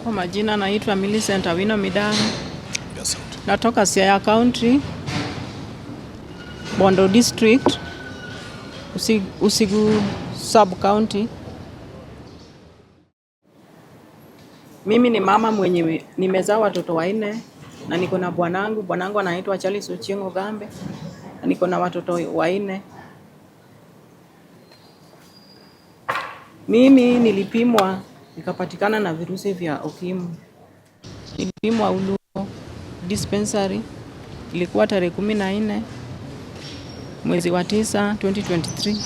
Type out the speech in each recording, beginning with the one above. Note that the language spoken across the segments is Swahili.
Kwa majina naitwa Millicent Awino Midaro. Natoka Siaya County, Bondo District, Usigu Sub County. Mimi ni mama mwenye nimezaa watoto wanne na niko na bwanangu. Bwanangu anaitwa Charles Ochieng Ogambe na niko na watoto wanne. Mimi nilipimwa nikapatikana na virusi vya ukimwi. Nilipimwa Uluo dispensary, ilikuwa tarehe 14 mwezi wa 9 2023.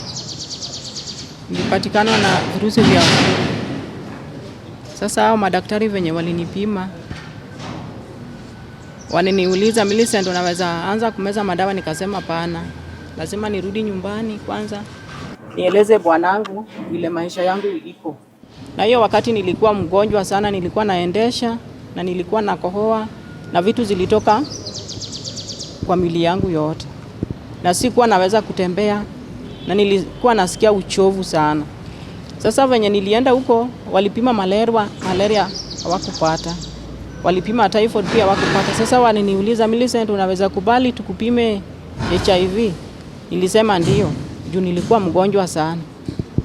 Nilipatikana na virusi vya ukimwi. Sasa hao madaktari venye walinipima waliniuliza, Millicent, unaweza anza kumeza madawa? Nikasema hapana, lazima nirudi nyumbani kwanza nieleze bwanangu vile maisha yangu iko. Na hiyo wakati nilikuwa mgonjwa sana, nilikuwa naendesha na nilikuwa nakohoa na vitu zilitoka kwa mwili yangu yote, na sikuwa naweza kutembea na nilikuwa nasikia uchovu sana. Sasa venye nilienda huko walipima malaria hawakupata, walipima typhoid pia hawakupata. Sasa waliniuliza, Millicent, unaweza kubali tukupime HIV? Nilisema ndio, juu nilikuwa mgonjwa sana.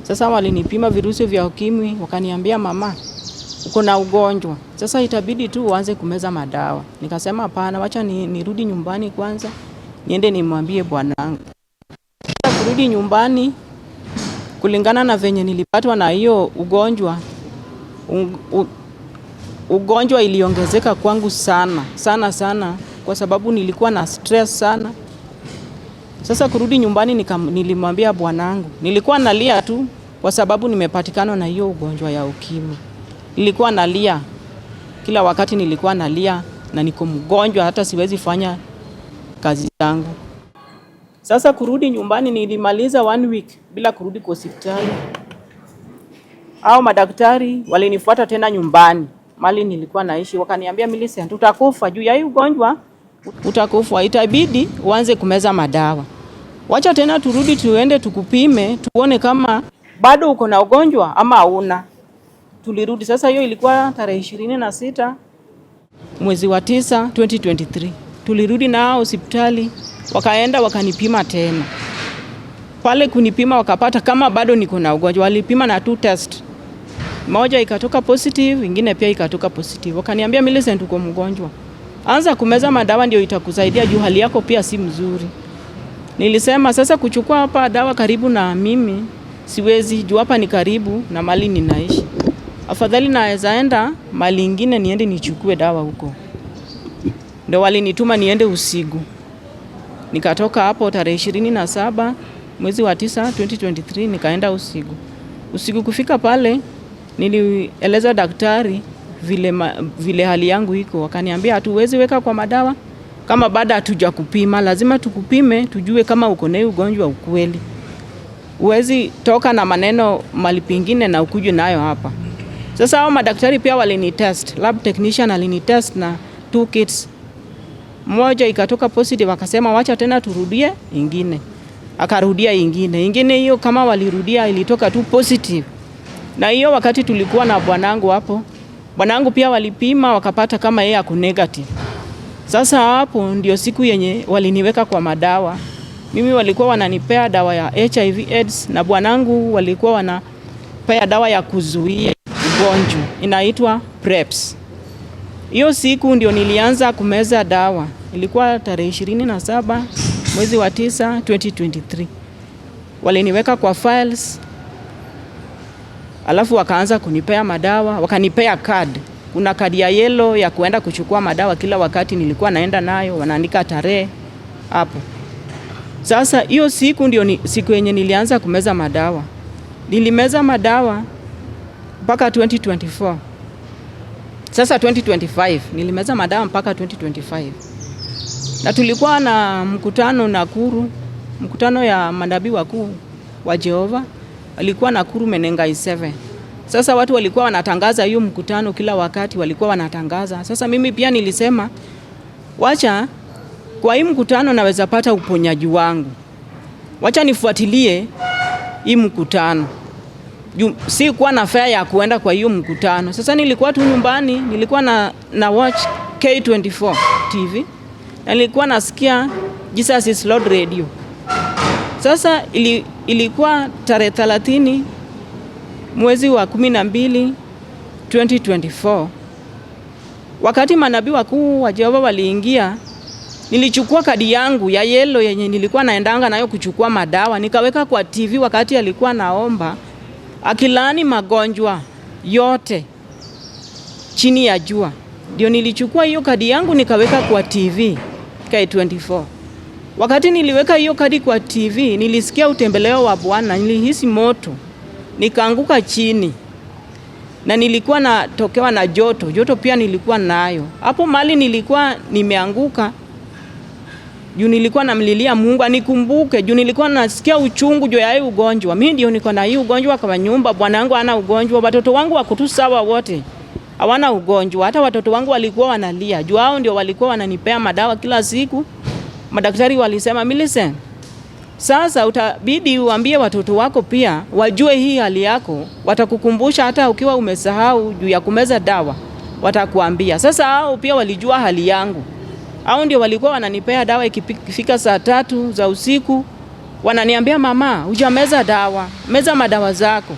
Sasa walinipima virusi vya ukimwi, wakaniambia, mama, uko na ugonjwa, sasa itabidi tu uanze kumeza madawa. Nikasema hapana, wacha nirudi nyumbani kwanza, niende nimwambie bwanangu. Kurudi nyumbani, kulingana na venye nilipatwa na hiyo ugonjwa, ugonjwa iliongezeka kwangu sana sana sana, kwa sababu nilikuwa na stress sana. Sasa kurudi nyumbani nilimwambia bwanangu, nilikuwa nalia tu kwa sababu nimepatikana na hiyo ugonjwa ya ukimwi. Nilikuwa nalia kila wakati, nilikuwa nalia na niko mgonjwa, hata siwezi fanya kazi zangu. Sasa kurudi nyumbani nilimaliza 1 week bila kurudi kwa hospitali. Hao madaktari walinifuata tena nyumbani mali nilikuwa naishi, wakaniambia, Millicent, utakufa juu ya hii ugonjwa, utakufa, itabidi uanze kumeza madawa. Wacha tena turudi tuende tukupime tuone kama bado uko na ugonjwa ama hauna. Tulirudi sasa, hiyo ilikuwa tarehe 26 mwezi wa 9 2023. Tulirudi nao hospitali, wakaenda wakanipima tena. Pale kunipima wakapata kama bado niko na ugonjwa. Walipima na 2 test. Moja ikatoka positive, ingine pia ikatoka positive. Wakaniambia, Millicent, uko mgonjwa, anza kumeza madawa ndio itakusaidia juu hali yako pia si mzuri. Nilisema sasa kuchukua hapa dawa karibu na mimi siwezi, juu hapa ni karibu na mali ninaishi. Afadhali naweza enda mali ingine niende nichukue dawa huko. Ndio walinituma niende Usigu. Nikatoka hapo tarehe 27 mwezi wa 9 2023 nikaenda Usigu. Usigu kufika pale nilieleza daktari vile hali yangu iko. Wakaniambia hatuwezi weka kwa madawa kama bado hatujakupima, lazima tukupime tujue kama uko na ugonjwa ukweli. Huwezi toka na maneno mali pengine na ukuje nayo hapa. Sasa hao madaktari pia walinitest, lab technician alinitest na 2 kits. Moja ikatoka positive, akasema wacha tena turudie ingine. Akarudia ingine. Ingine hiyo kama walirudia ilitoka tu positive. Na hiyo wakati tulikuwa na bwanangu hapo, bwanangu pia walipima wakapata kama yeye ako negative. Sasa hapo ndio siku yenye waliniweka kwa madawa. Mimi walikuwa wananipea dawa ya HIV AIDS na bwanangu walikuwa wanapea dawa ya kuzuia ugonjwa inaitwa PrEPs. Hiyo siku ndio nilianza kumeza dawa. Ilikuwa tarehe 27 mwezi wa 9 2023. Waliniweka kwa files, alafu wakaanza kunipea madawa, wakanipea card. Kuna kadi ya yellow ya kuenda kuchukua madawa kila wakati, nilikuwa naenda nayo, wanaandika tarehe hapo. Sasa hiyo siku ndio siku yenye nilianza kumeza madawa. Nilimeza madawa mpaka 2024. Sasa 2025 nilimeza madawa mpaka 2025. Na tulikuwa na mkutano Nakuru, mkutano ya manabii wakuu wa Jehova, walikuwa Nakuru Menengai 7. Sasa watu walikuwa wanatangaza hiyo mkutano kila wakati, walikuwa wanatangaza. Sasa mimi pia nilisema wacha kwa hii mkutano naweza pata uponyaji wangu, wacha nifuatilie hii mkutano. Juu sikuwa na fare ya kuenda kwa hiyo mkutano. Sasa nilikuwa tu nyumbani, nilikuwa na watch K24 TV na nilikuwa nasikia Jesus is Lord Radio. Sasa ilikuwa tarehe 30 mwezi wa 12 2024, wakati manabii wakuu wa Jehova waliingia, nilichukua kadi yangu ya yellow yenye nilikuwa naendanga nayo kuchukua madawa, nikaweka kwa TV wakati alikuwa naomba akilaani magonjwa yote chini ya jua. Ndio nilichukua hiyo kadi yangu nikaweka kwa TV K24. Wakati niliweka hiyo kadi kwa TV, nilisikia utembeleo wa Bwana, nilihisi moto, nikaanguka chini na nilikuwa natokewa na joto, joto pia nilikuwa nayo hapo mali nilikuwa nimeanguka juu nilikuwa namlilia Mungu anikumbuke, juu nilikuwa nasikia uchungu juu ya hii ugonjwa. Mimi ndio niko na hii ugonjwa kwa nyumba, bwana wangu hana ugonjwa, watoto wangu wako tu sawa wote, hawana ugonjwa. Hata watoto wangu walikuwa wanalia juu hao ndio walikuwa wananipea madawa kila siku. Madaktari walisema, Millicent, sasa utabidi uambie watoto wako pia wajue hii hali yako, watakukumbusha hata ukiwa umesahau juu ya kumeza dawa, watakuambia. Sasa hao pia walijua hali yangu, hao ndio walikuwa wananipea dawa. Ikifika saa 3 za usiku wananiambia, mama, hujameza dawa, meza madawa zako.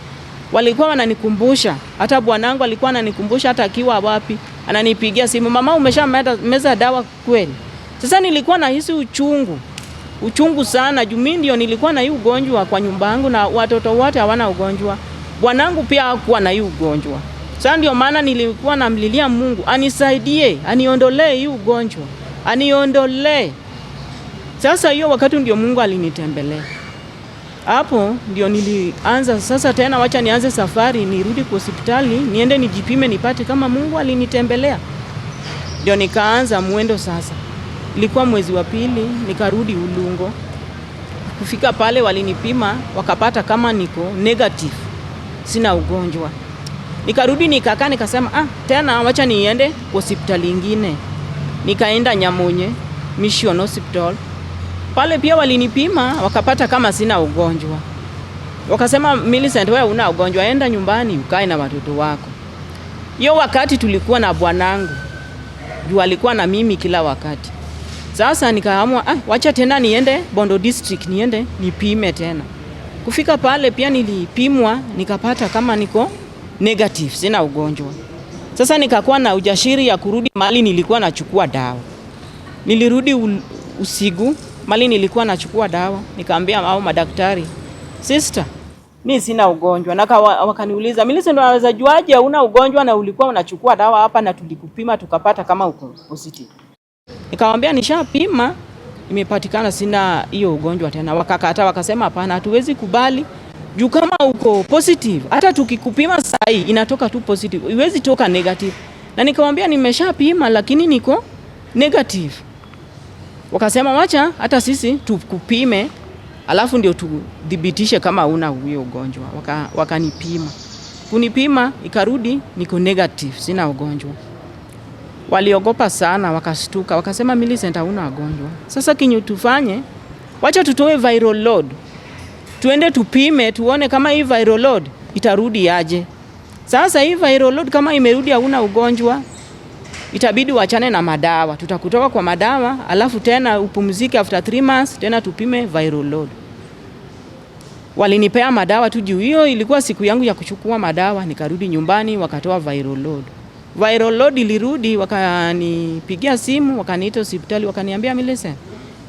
Walikuwa wananikumbusha, hata bwanangu alikuwa ananikumbusha, hata akiwa wapi ananipigia simu, mama, umesha meza dawa kweli? Sasa nilikuwa nahisi uchungu, uchungu sana juu mimi ndio nilikuwa na hii ugonjwa kwa nyumba yangu na watoto wote hawana ugonjwa. Bwanangu pia hakuwa na hii ugonjwa. Sasa ndio maana nilikuwa namlilia Mungu anisaidie, aniondolee hii ugonjwa, aniondolee. Sasa hiyo wakati ndio Mungu alinitembelea. Hapo ndio nilianza sasa tena, wacha nianze safari, nirudi kwa hospitali, niende nijipime nipate kama Mungu alinitembelea. Ndio nikaanza mwendo sasa. Ilikuwa mwezi wa pili, nikarudi Ulungo. Kufika pale walinipima, wakapata kama niko negative, sina ugonjwa. Nikarudi nikakaa, nikasema tena wacha niende hospitali ingine. Nikaenda Nyamonye Mission Hospital. Pale pia walinipima, wakapata kama sina ugonjwa. Wakasema, Millicent, wewe una ugonjwa, enda nyumbani ukae na watoto wako. Hiyo wakati tulikuwa na bwanangu, juu alikuwa na mimi kila wakati. Sasa nikaamua, wacha tena niende Bondo District, niende nipime tena. Kufika pale pia nilipimwa, nikapata kama niko negative, sina ugonjwa. Sasa nikakuwa na ujasiri ya kurudi mahali nilikuwa nachukua dawa. Nilirudi usiku mahali nilikuwa nachukua dawa, nikaambia hao madaktari, sister, mi sina ugonjwa. Na wakaniuliza, Millicent, unaweza juaje huna ugonjwa na ulikuwa unachukua dawa hapa na tulikupima tukapata kama uko positive? Nikamwambia nishapima, imepatikana sina hiyo ugonjwa tena. Wakakataa, wakasema hapana, hatuwezi kubali juu kama uko positive, hata tukikupima saa hii inatoka tu positive, iwezi toka negative. Na nikamwambia nimeshapima lakini niko negative. Wakasema wacha hata sisi tukupime, alafu ndio tudhibitishe kama una huyo ugonjwa. Wakanipima, kunipima ikarudi niko negative, sina ugonjwa. Waliogopa sana, wakashtuka, wakasema Millicent, hauna ugonjwa. Sasa kinyu tufanye, wacha tutoe viral load, tuende tupime tuone kama hii viral load itarudi aje. Sasa hii viral load kama imerudi hauna ugonjwa, itabidi uachane na madawa, tutakutoka kwa madawa, alafu tena upumzike after 3 months, tena tupime viral load. Walinipea madawa tu juu hiyo ilikuwa siku yangu ya kuchukua madawa, nikarudi nyumbani wakatoa viral load. Viral load ilirudi, wakanipigia simu, wakaniita hospitali, wakaniambia Millicent,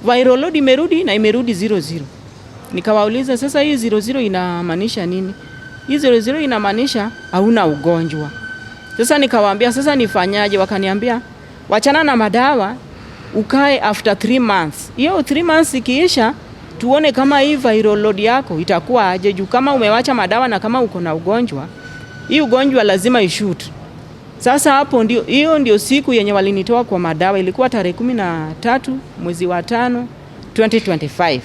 viral load imerudi na imerudi 00. Nikawauliza sasa hii 00 inamaanisha nini? Hii 00 inamaanisha hauna ugonjwa. Sasa nikawaambia sasa nifanyaje? Wakaniambia wachana na madawa, ukae after 3 months. Hiyo 3 months ikiisha, tuone kama hii viral load yako itakuwa aje, juu kama umewacha madawa na kama uko na ugonjwa, hii ugonjwa lazima ishoot. Sasa hapo ndio, hiyo ndio siku yenye walinitoa kwa madawa, ilikuwa tarehe 13 mwezi wa 5 2025.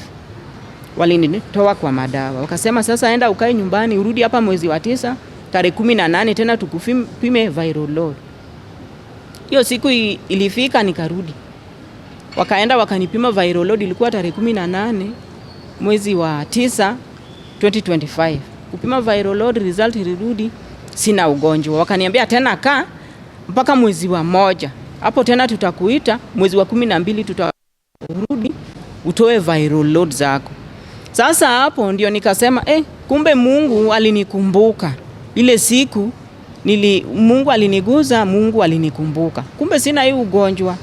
Walinitoa kwa madawa, wakasema sasa enda ukae nyumbani, urudi hapa mwezi wa 9 tarehe 18 tena tukupime viral load. Hiyo siku ilifika nikarudi, wakaenda wakanipima viral load, ilikuwa tarehe 18 mwezi wa 9 2025. Kupima viral load, result ilirudi sina ugonjwa. Wakaniambia tena kaa mpaka mwezi wa 1, hapo tena tutakuita mwezi wa 12, tutarudi utoe viral load zako. Sasa hapo ndio nikasema kumbe Mungu alinikumbuka ile siku Mungu aliniguza, Mungu alinikumbuka, kumbe sina hii ugonjwa.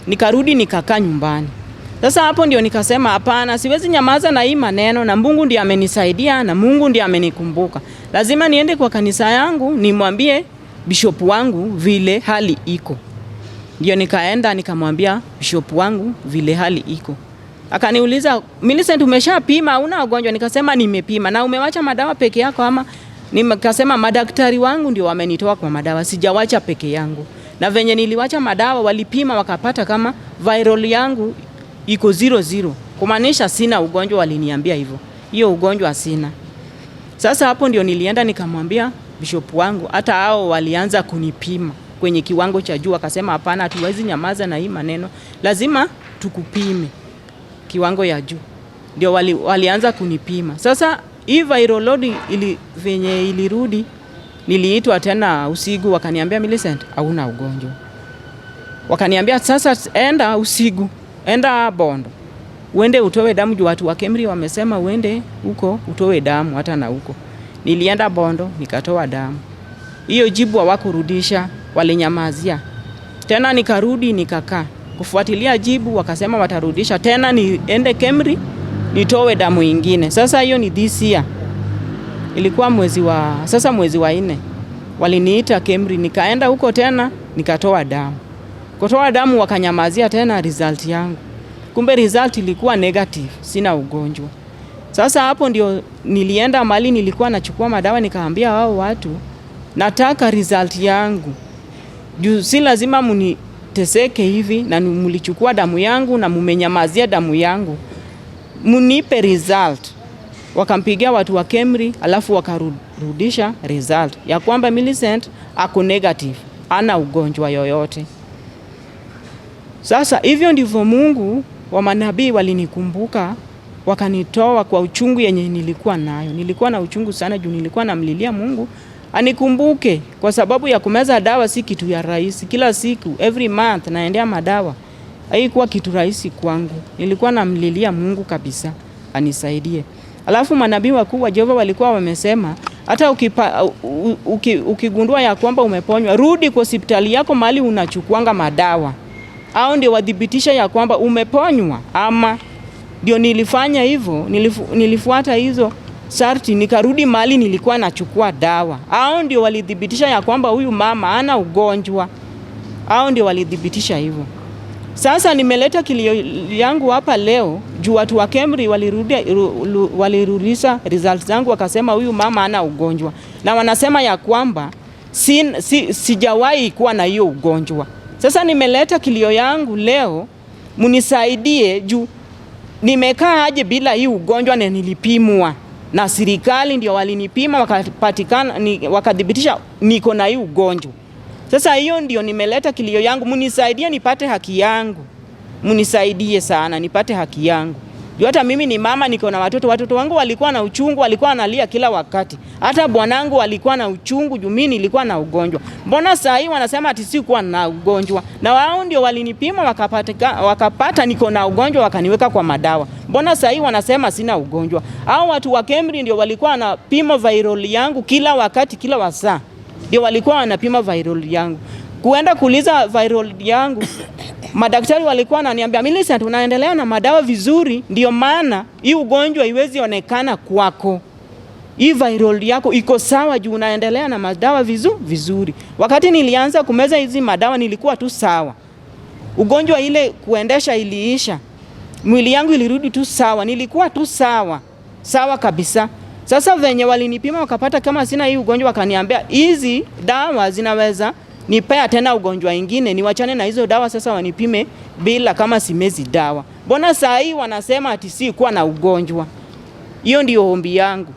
Nikarudi nikakaa nyumbani. Sasa hapo ndio nikasema hapana, siwezi nyamaza na hii maneno, na Mungu ndiye amenisaidia na Mungu ndiye amenikumbuka. Lazima niende kwa kanisa yangu nimwambie bishop wangu vile hali iko. Ndio nikaenda nikamwambia bishop wangu vile hali iko. Akaniuliza, "Millicent, umeshapima una ugonjwa?" Nikasema nimepima. "Na umewacha madawa peke yako ama?" Nikasema madaktari wangu ndio wamenitoa kwa madawa, sijawacha peke yangu. Na venye niliwacha madawa walipima wakapata kama viral yangu iko 00, kumaanisha sina ugonjwa. Waliniambia hivyo, hiyo ugonjwa sina. Sasa hapo ndio nilienda nikamwambia bishop wangu, hata hao walianza kunipima kwenye kiwango cha juu, akasema hapana, hatuwezi nyamaza na hii maneno, lazima tukupime kiwango ya juu. Ndio walianza kunipima. Sasa hii viral load venye ilirudi, niliitwa tena usiku, wakaniambia Millicent, hauna ugonjwa. Wakaniambia sasa enda usiku, enda Bondo uende utoe damu juu watu wa Kemri wamesema uende huko utoe damu hata na huko. Nilienda Bondo nikatoa damu. Hiyo jibu hawakurudisha, walinyamazia. Tena nikarudi nikakaa kufuatilia jibu, wakasema watarudisha tena, niende Kemri nitoe damu ingine. Sasa hiyo ni this year, ilikuwa mwezi wa 4 waliniita Kemri, nikaenda huko tena nikatoa damu. Kutoa damu wakanyamazia tena result yangu, kumbe result ilikuwa negative, sina ugonjwa. Sasa hapo ndio nilienda mahali nilikuwa nachukua madawa, nikaambia wao watu nataka result yangu juu si lazima muniteseke hivi, na mulichukua damu yangu na mumenyamazia damu yangu, munipe result. Wakampigia watu wa Kemri, alafu wakarudisha result ya kwamba Millicent ako negative, ana ugonjwa yoyote. Sasa hivyo ndivyo Mungu wa manabii walinikumbuka, wakanitoa kwa uchungu yenye nilikuwa nayo. Nilikuwa na uchungu sana juu nilikuwa namlilia Mungu anikumbuke, kwa sababu ya kumeza dawa si kitu ya rahisi. Kila siku every month naendea madawa, haikuwa kitu rahisi kwangu. Nilikuwa namlilia Mungu kabisa anisaidie. Alafu manabii wakuu wa Jehova walikuwa wamesema hata ukigundua ya kwamba umeponywa, rudi kwa hospitali yako mahali unachukuanga madawa, au ndio wadhibitisha ya kwamba umeponywa ama. Ndio nilifanya hivyo, nilifuata hizo sharti, nikarudi mahali nilikuwa nachukua dawa. Hao ndio walithibitisha ya kwamba huyu mama ana ugonjwa. Hao ndio walithibitisha hivyo. Sasa nimeleta kilio yangu hapa leo juu watu wa Kemri walirudisha results zangu wakasema huyu mama ana ugonjwa, na wanasema ya kwamba sijawahi kuwa na hiyo ugonjwa. Sasa nimeleta kilio yangu leo, munisaidie juu nimekaa aje bila hii ugonjwa na nilipimwa na serikali, ndio walinipima wakapatikana, wakathibitisha niko na hii ugonjwa. Sasa hiyo ndio nimeleta kilio yangu, munisaidie nipate haki yangu, munisaidie sana nipate haki yangu. Juu hata mimi ni mama, niko na watoto. Watoto wangu walikuwa na uchungu, walikuwa wanalia kila wakati. Hata bwanangu alikuwa na uchungu juu mimi nilikuwa na ugonjwa. Mbona saa hii wanasema ati sikuwa na ugonjwa? Na wao ndio walinipima wakapata niko na ugonjwa, wakaniweka kwa madawa. Mbona saa hii wanasema sina ugonjwa? Hao watu wa Kemri ndio walikuwa wanapima viral yangu kila wakati, kila wasaa. Ndio walikuwa wanapima viral yangu. Kuenda kuuliza viral yangu, madaktari walikuwa wananiambia Millicent, unaendelea na madawa vizuri, ndio maana hii ugonjwa iwezi onekana kwako. Hii viral yako iko sawa juu unaendelea na madawa vizuri. Wakati nilianza kumeza hizi madawa nilikuwa tu sawa. Ugonjwa ile kuendesha iliisha. Mwili yangu ilirudi tu sawa, nilikuwa tu sawa. Sawa kabisa. Sasa venye walinipima wakapata kama sina hii ugonjwa, wakaniambia hizi dawa zinaweza nipea tena ugonjwa ingine, niwachane na hizo dawa sasa, wanipime bila kama simezi dawa. Mbona saa hii wanasema ati si kuwa na ugonjwa? Hiyo ndio ombi yangu.